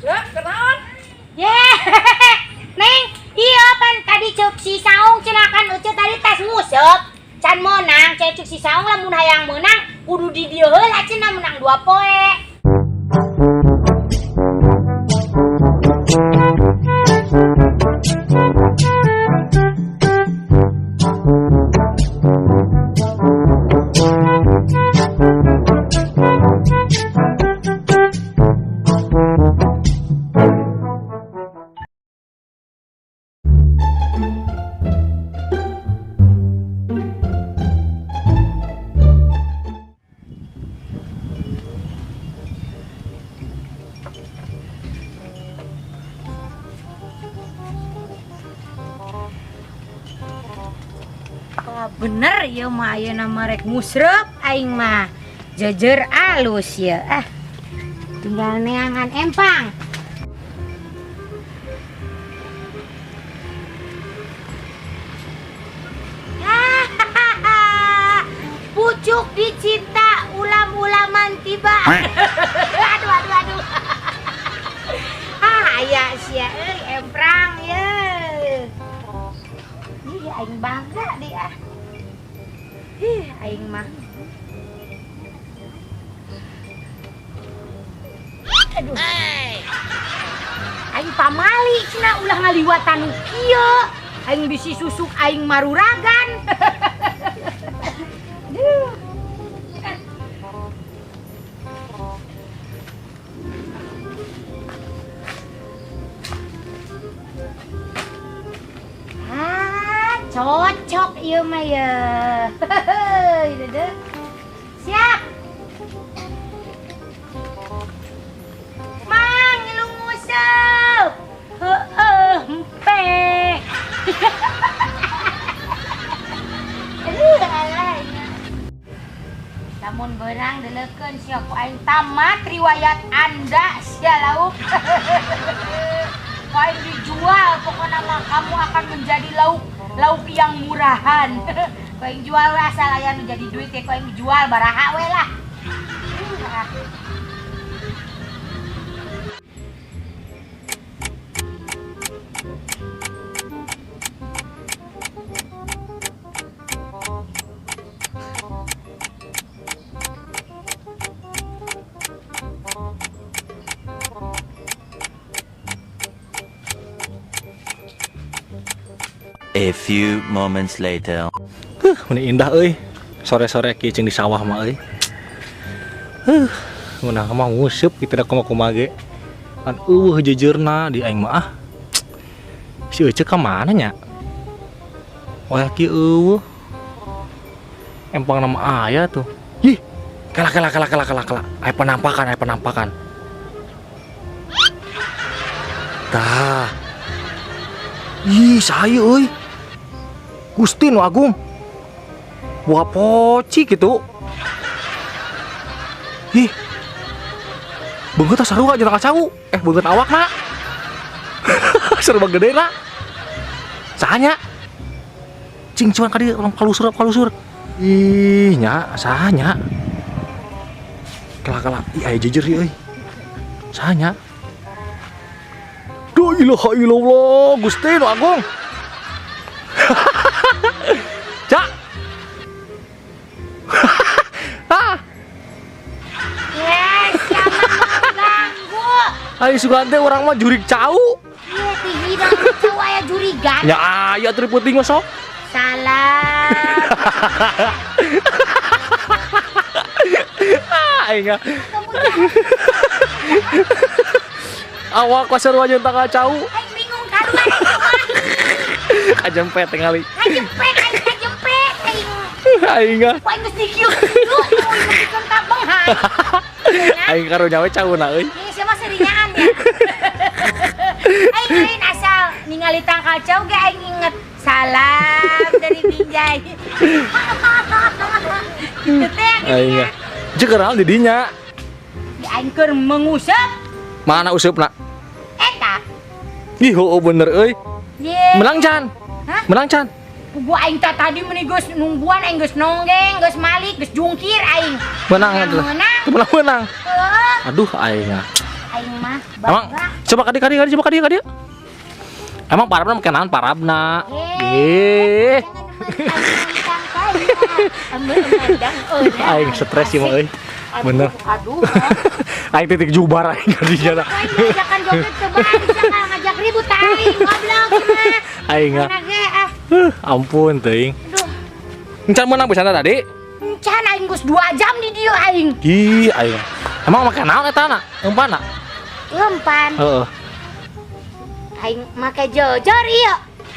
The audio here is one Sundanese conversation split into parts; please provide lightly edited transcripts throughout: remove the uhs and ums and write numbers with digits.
Ya, kenaon? Ye, Neng, iya pan tadi cek si Saung cenah kan Ece tadi tas nguseup. Can meunang, cek cek si Saung lamun hayang meunang kudu di dieu heula cenah menang 2 poe. Wah, bener ya mah ayeuna mah rek musrep aing mah. Jejer alus ya. Ah. Tinggal neangan empang. Pucuk dicinta ulam-ulaman tiba. Aduh aduh aduh. Ah, aya sia euy emprang ye. Ih, aing bangga deh ah. Ih, aing mah. Aduh. Aing pamali cenah ulah ngaliwatan nu kieu. Aing bisi susuk aing maruragan. Duh. Ah, cocok ieu mah ye. Dede. Siap. Mang, lu nguseup. Heeh, empe. Aduh, alah. Lamun beurang deleukeun sia ku aing tamat riwayat Anda sia lauk. Ku aing dijual, pokoknya mah kamu akan menjadi lauk lauk yang murahan. Ku aing jual we asal aya nu jadi duit ya ku aing jual baraha we lah. Ah. A few moments later. Meni indah euy. Sore-sore kieu di sawah mah euy. Ngeunah mah nguseup kitu da kumaha ge. Kan eueuh jejeurna di aing mah ah. Si Ece ka mana nya? Wah kieu eueuh. Empang nama aya tuh. Ih, kela kela kela kela kela kela. Aya penampakan, aya penampakan. Tah. Ih, saya euy. Gusti nu agung. Buah poci gitu. Ih. Beungeut tah sarua jeung kacau. Beungeut awakna. Serba gede na. Saha nya? Cing cuan ka dieu urang kalusur kalusur. Ih, nya saha nya? Kela kela, ih aya jejer ieu euy. Saha nya? La ilaha illallah, Gusti nu agung. Cak. Ah, Yes, siapa mau ganggu? Ayo sugan teh urang mah jurig cau. Iya, tinggi dong, cau aya jurigan. Ya aya teu penting mah sok. Salah. Ah, aing ah. Kamu jangan. Awak pasar jeung tanggal cau. Aing bingung karuan itu mah. Kajempet tingali. Kajempet, aing kajempet, aing. Aing ah. Ku aing geus dikieu kieu, aing nepikeun ka benghang. Aing karunya we cauna euy. Ini siapa seringaan ya? Aing lain asal ningali tangkal cau ge aing inget salam dari Binjai. Itu teh Aing ah. Jeung keral di dinya. Di aing keur menguseup Mana useupna? eta. Ih, heueuh bener euy. Ye. Menang can. Hah? Menang can. Gua aing tah tadi meni geus nungguan aing geus nonggeng, geus malik, geus jungkir aing. Menang atuh. Menang. Menang menang. Heeh. Aduh aing ah. Aing mah Emang bangga. Coba kadi kadi kadi, coba kadi kadi. Emang parabna make naon parabna? Eh, Jangan mentang-mentang kaya, memandang orang. Aing stres sih mah euy. Aduh, Bener. aduh. Aing titik jubar aing kadinya. Aing ngajakan joget coba bisa ngajak ribut aing goblok mah. Aing ah. Mana ge ah. Ampun teuing. Aduh. Encan menang bisa tadi? Encan, aing geus 2 jam di dieu aing. Ih, aing. Emang make naon eta na? Eumpana? Eumpana. Heeh. Aing make jojor ieu.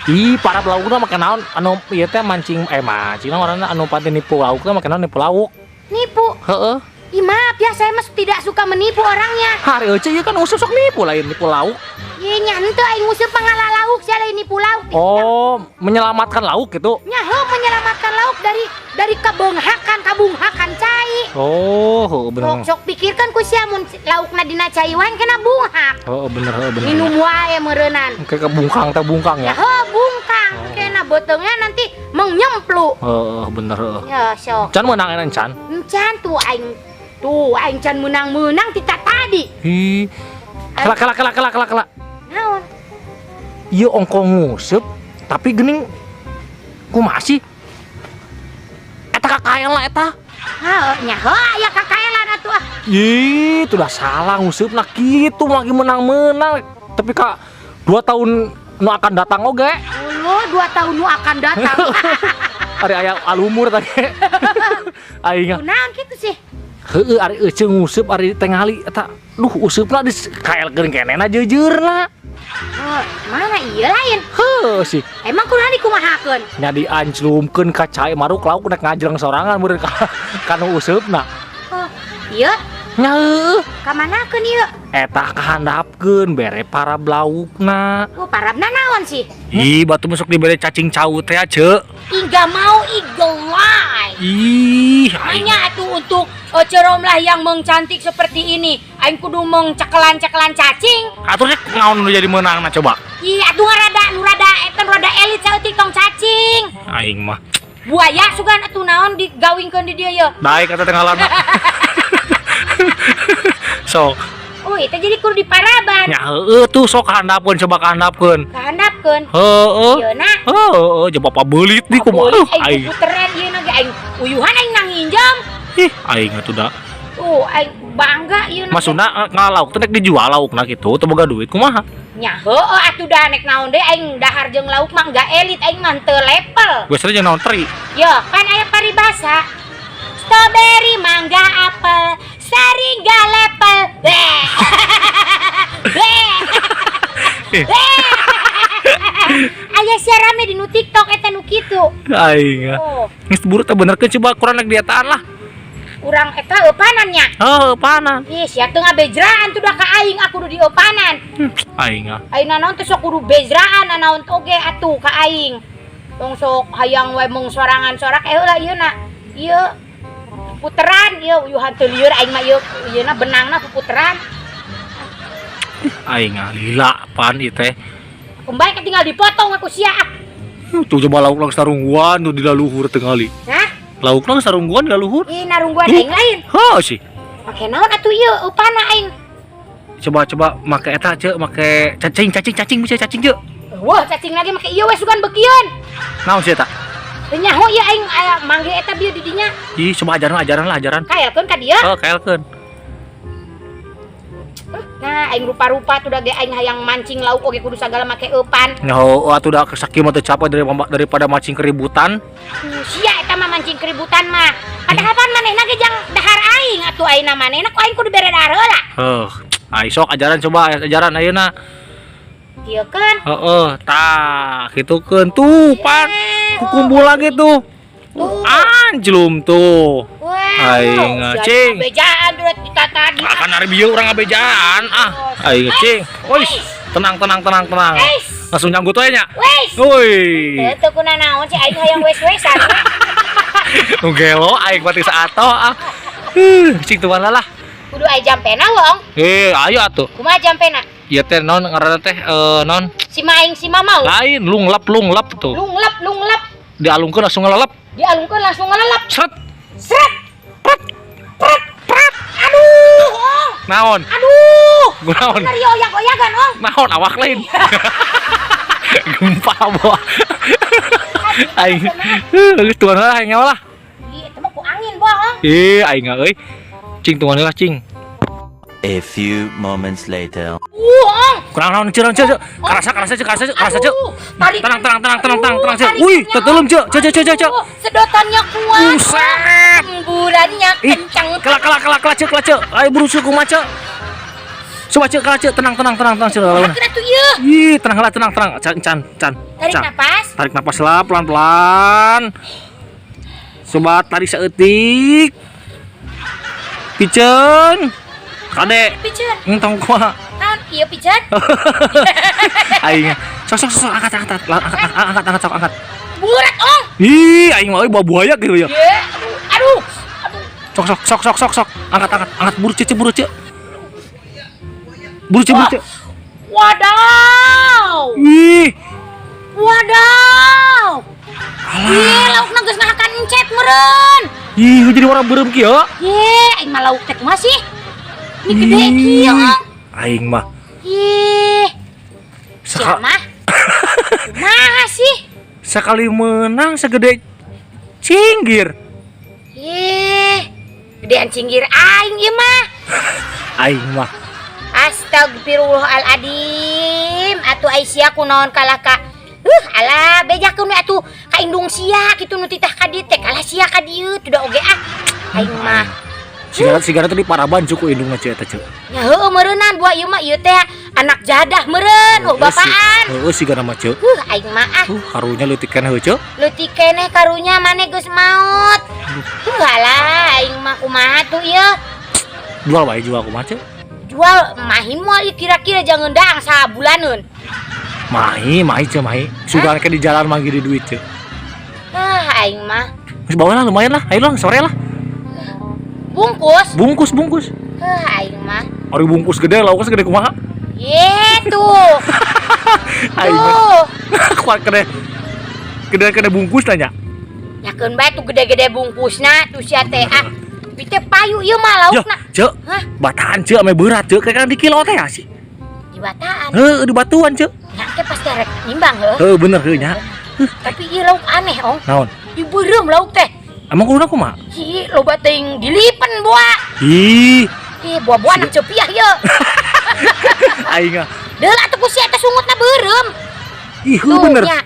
Ih, parab laukna make naon? Anu ieu teh mancing, eh, mancing naon ngaranna, anu panti nipu lauk teh make naon nipu lauk? Nipu. Heeh. Ih, maaf ya, saya mah tidak suka menipu orangnya. Hari euceu ieu kan useup sok nipu, lain nipu lauk. Ye nya henteu, aing nguseup pangala lauk, sia lain nipu lauk. Oh, menyelamatkan lauk gitu. Nya heuh, menyelamatkan lauk dari kebenghakan, kabunghakan cai. Oh, heuh, bener. Sok sok pikirkan ku sia mun laukna dina cai wae kena bunghak. Oh, bener, heuh, bener. Minum wae meureunan. Kayak kebungkang teh bungkang Ya ya. heuh, bungkang kena beuteungnya nanti mengyemplu. Heeh, bener heuh. Ya sok. Can menang enak can. Encan tuh aing, tuh aing can menang-menang tita tadi. Hi. Kela kela kela kela kela kela. Naon? Ieu ongko nguseup tapi geuning kumaha sih? Eta kakael lah eta. Heuh, nya heuh aya kakaelan atuh ah. Ih, itu udah salah nguseup nah kitu lagi menang-menang. Tapi kak 2 tahun nu akan datang oge. Ulu 2 tahun nu akan datang. Ari aya alumur tadi. Aing Kunaon kitu sih? Heueuh, ari euceu nguseup ari tengali eta. Duh, useupna di kaelkeun kenehna jeujeurna. Oh, mana iya lain? Heuh sih. Emang kunaon dikumahakeun? Nya dianclumkeun ka cai maruk lauk nek ngajleng sorangan meureun ka kanu useupna. Oh, iya, Nya heueuh. ka manakeun ieu? Eta kahandapkeun bere parab laukna. Oh, parabna naon sih? Ih, batu masuk dibere cacing cau teh, Ceu. Ih, gak mau, ih, gelai. Ih, aing. Hanya atuh untuk ceromlah yang mengcantik seperti ini. Aing kudu mengcekelan-cekelan cacing. Atuh rek ngaon nu jadi meunangna coba? Ih, atuh rada nu rada eta nu rada elit saeutik, tong cacing. Aing mah. Buaya sugan atuh naon digawingkeun di dieu ye. Baik kata tenggalana. Sok. Oh, itu jadi kudu diparaban. Nya heueuh tuh, sok kahandapkeun, coba kahandapkeun. Kahandapkeun. Heueuh. Ieu na. Heueuh, jeung bapak beulit di kumaha. Aing Aing. puteran ieu na ge aing uyuhan aing nanginjem. Ih, aing atuh da. Tuh, aing bangga ieu na. Maksudna ngalauk teh nek dijual laukna kitu teu boga duit kumaha? Nya heueuh atuh da nek naon deui, aing dahar jeung lauk mah enggak elit, aing mah teu level. Biasanya jeung naon, teri? Yo, kan aya paribasa. Strawberry, mangga, apel, sari nggak level. Bleh. Bleh. Eh. Bleh. Aya sia rame di nu TikTok eta nu kitu. Aing. Oh, Geus buru teh benerkeun coba kurang nek dietaan lah. Urang eta eupanan nya. Heuh, panan. Ih, sia teu ngabejraan tuh da ka aing, aku kudu dieupanan. Aing ah. Aing naon teh sok kudu bejraan naon oge atuh ka aing. Tong sok hayang we mung sorangan sorak eh lah ieu na. Ieu puteran ieu uyuhan teu lieur aing mah ieu ieu na benangna puputeran. Aing ah lila pan ieu teh. Kembali tinggal dipotong aku sia ah. Tuh coba lauk langsung sarungguan tuh di laluhur tingali. Hah? Lauk langsung sarungguan di laluhur. Ih, narungguan aing lain. Heuh sih. Make naon atuh ieu upana aing? Coba coba make eta, Ceu, make cacing cacing cacing, bisa cacing, Ceu. Wah, cacing lagi make ieu we sugan bekieun. Naon sih eta? Teu nyaho ieu aing aya mangge eta bieu di dinya. Ih, coba ajaran ajaran lah, ajaran. Kaelkeun ka dieu. Oh, kaelkeun. Nah, aing rupa-rupa tuh da ge aing hayang mancing lauk oge kudu sagala make eupan. Nyaho atuh da sakieu mah teu capek daripada mancing keributan. Sia eta mah mancing keributan mah. Padahal pan manehna ge jang dahar aing atuh ayeuna manehna ku aing kudu bere dahar heula. Heuh. Ai sok ajaran, coba ajaran ayeuna. Ieu kan. Heeh, tah kitukeun tuh pan. Kukumpul lagi tuh. Tuh. Anjlum tuh. Wah, Aing, sia cing. Bejaan tuh kita tadi. Akan hari bieu urang ngabejaan ah. Aing cing. Wis, tenang tenang tenang tenang. Eis. Langsung nyanggut we nya. Wes. Woi. Teu teu kuna naon sih aing hayang wes-wesan. Nu gelo aing mati saato ah. Huh, cing tuan lah. Kudu aya jampena wong. Eh, ayo atuh. Kumaha jampena? Ieu teh naon ngaranna teh naon? Si maing si mamau. Lain lunglep lunglep tuh. Lunglep lunglep. Dialungkeun langsung ngelelep. Dialungkeun langsung ngelelep. Seret. Seret. Pret. Pret. Pret. Aduh. Ong. Naon? Aduh. Naon? Bener ya oyak-oyakan, Ong. Naon awak lain? Gempa bawa. Aing. Geus tuan lah aing lah. Ih, itu mah ku angin, bohong. Ih, aing euy. Cing tuan lah cing. A few moments later. Ong. Kurang naon ceu ceu. Karasa karasa ceu karasa ceu karasa ceu. Tarik. Tenang tenang tenang tenang tenang tenang ceu. Wih, tetulum ceu ceu ceu ceu ceu. Sedotannya kuat. Buset. Emburannya kencang. Kelak kelak kelak kelak ceu kelak ceu. Ayo buru ceu kumaha ceu. Coba ceu kelak ceu tenang tenang tenang tenang ceu. Kira tuh ieu. Ih, tenang lah tenang tenang. Can can can. Tarik napas. Tarik napas lah pelan-pelan. Coba tarik saeutik. Piceun. Kade. Piceun. Entong kumaha. Naon ieu piceun? Aing. Sok sok sok angkat angkat angkat angkat angkat sok angkat. Burat, Ong. Ih, aing mah euy bawa buaya gitu ya. Ye, aduh. Aduh. Sok sok sok sok sok sok. Angkat angkat angkat buru ceu buru ceu. Buru ceu buru ceu. Wadaw. Ih. Wadaw. Ih, laukna geus ngahakan encet meureun. Ih, jadi orang beureum kieu. Ye, aing mah lauk teh kumaha sih? Ini gede kieu, Ong. Aing mah. Ih. Sia mah. Kumaha sih? Sekali menang segede cinggir. Ih, gedean cinggir aing ieu mah. Aing mah. Astagfirullahaladzim. Atuh ai sia kunaon kalah ka. Alah bejakeun we atuh ka indung sia kitu nu titah ka dieu teh kalah sia ka dieu teu da oge ah. Aing mah. Sigara tadi paraban cukup indungna ceu eta ceu. Nya heueuh meureunnan buah ieu mah ieu teh anak jadah meureun, oh bapaan. Heueuh sigara mah ceu. Aing mah ah. Karunya leutik keneh heueuh ceu. Leutik keneh karunya maneh geus maot. Alah aing mah kumaha tuh ieu? Jual wae jual kumaha ceu? Jual mahi moal ieu kira-kira jangan dang sabulaneun. Mahi, mahi ceu mahi. Sudah ke di jalan mah gede duit ceu. Ah, aing mah. Geus bawa lah lumayan lah. Ayo lah sore lah. Bungkus? Bungkus, bungkus. Aing mah. Ari bungkus gede, lauknya segede kumaha? Ye tuh. Aing mah. Kuat gede. Gede-gede bungkus tanya. Nyakeun bae tuh gede-gede bungkusna tuh sia teh ah. Bi teh payu ieu mah laukna. Ceu. Hah? Bataan ceu ame berat ceu, kayak di kilo teh sih. Di bataan. Heuh, di batuan ceu. Nya teh pasti arek nimbang heuh. Heuh bener heuh nya. Tapi ieu lauk aneh, Ong. Naon? Di beureum lauk teh. Emang kuduna kumaha? Ih, loba teuing dilipen buah. Ih. Ih, buah-buah anak cepiah ieu. Aing ah. Deul atuh ku sia teh sungutna beureum. Ih, heuh bener. Nya.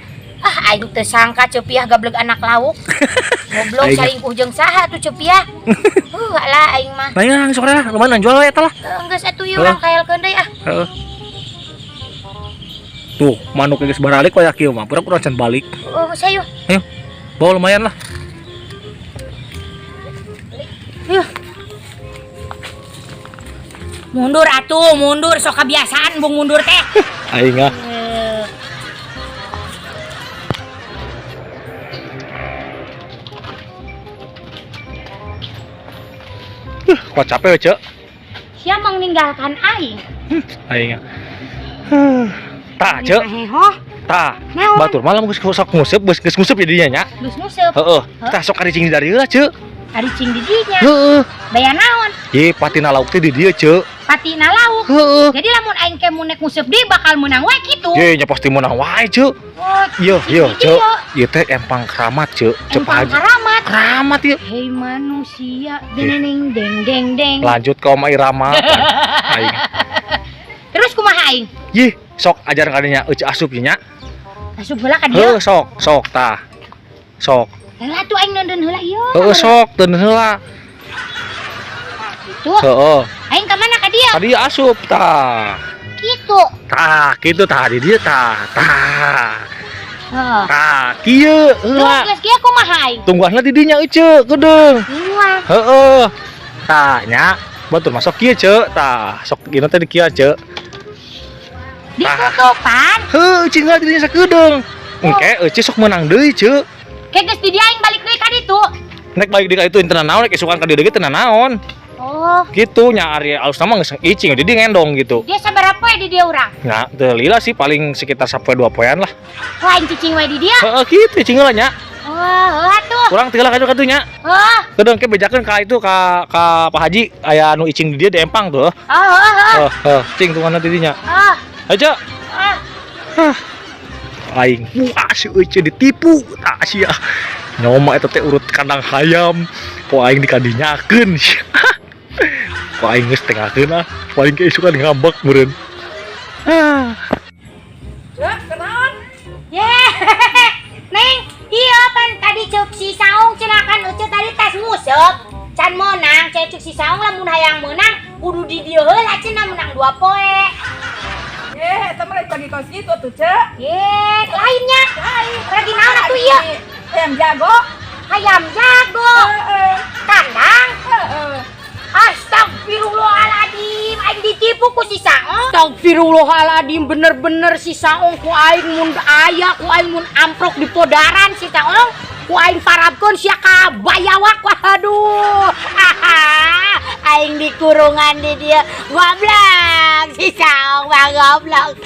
Ah, aing teu sangka cepiah gableg anak lauk. Goblok salingkuh jeung saha tuh cepiah. Alah aing mah. Nah, ya, sore lah, lumayan jual we eta lah. Geus atuh ieu urang kaelkeun deui ah. Heeh. Tuh, manuk geus baralik koyak kieu mah, pura-pura can balik. Oh, sayo. Ayo. Bawa lumayan lah. Yuh. Mundur atuh, mundur sok kebiasaan bung mundur teh. Aing ah. Kuat capek we, Cek. Sia meninggalkan aing. Aing. Tah, Cek. Tah. Batur malam geus sok nguseup, geus nguseup jadinya nya. Geus nguseup. Heeh. Tah sok ari cing di dieu lah, Cek. Ari cing di dinya. Heeh. Bayar naon? Ye, patina lauk teh di dieu, Cek. Patina lauk. Heeh. Jadi lamun aing ke mun nek nguseup deui bakal meunang wae kitu. Ye, nya pasti meunang wae, Cek. Oh, Yo, yo, Cek. Ieu teh empang keramat, Cek. Empang keramat. Keramat ieu. Hei manusia, deng deng deng deng. Lanjut ke Oma Irama. Aing. Terus kumaha aing? Yih, sok ajaran kadinya euceu asup nya. Asup heula ka dieu. Heuh, sok, sok tah. Sok. Heula tuh aing neundeun heula ieu. Heuh, sok teundeun heula. Kitu. Heeh. Aing ka mana ka dieu? Ka dieu asup tah. Kitu. Tah, kitu tah di dieu tah. Tah. Heeh. Tah, kieu heula. Terus geus kieu kumaha aing? Tungguan heula di dinya euceu, geudeung. Tungguan. Heeh. Tah nya, batur masuk kieu ceu. Tah, sok ieu teh di kieu ceu. Ditutupan. Heuh, cing heula di dinya sakedeung. Engke euceu sok meunang deui ceu. Ke geus di dieu aing balik deui ka ditu. Nek balik deui ka ditu teu naon, nek isukan ka dieu deui teu naon. Oh. Gitu nya ari alusna mah geus icing di dieu ngendong gitu. Dia sabaraha poe di dieu urang? Nya teu lila sih paling sekitar sapoe 2 poean lah. Wah, aing cicing we di dieu. Heeh, kitu cicing heula nya. Wah, heuh atuh. Kurang tinggal ka ditu nya. Heuh. Kedeung ke bejakeun ka itu ka Pak Haji aya anu icing di dia di empang tuh. Oh, heuh, heuh. Heuh, heuh, cing tungguan di dinya. Heuh. Ayo, Cek. Heuh. Hah. Aing wah si Ece ditipu tah sia. Nyoma eta teh urut kandang hayam. Ku aing dikadinyakeun sia. Ku aing geus tengakeun ah. Paling ke isukan ngambek meureun. Ah. Cek, kenaon? Ye. Neng, iya pan tadi cek si Saung cenah kan Ece tadi tas nguseup. Can meunang, cek si Saung lamun hayang meunang kudu di dieu heula cenah menang 2 poe. Eh, eta mah lagi kos kitu tuh, Cek. Ye, lainnya. Lain. Lagi naon atuh ieu? Hayam jago. Hayam jago. Heeh. Kandang. Heeh. Astagfirullahaladzim, aing ditipu ku si Saung. Astagfirullahaladzim, bener-bener si Saung ku aing mun aya ku aing mun amprok di podaran si Saung. Ku aing parabkeun sia ka bayawak. Waduh. Aing dikurungan di dia. Goblok si Saung mah goblok.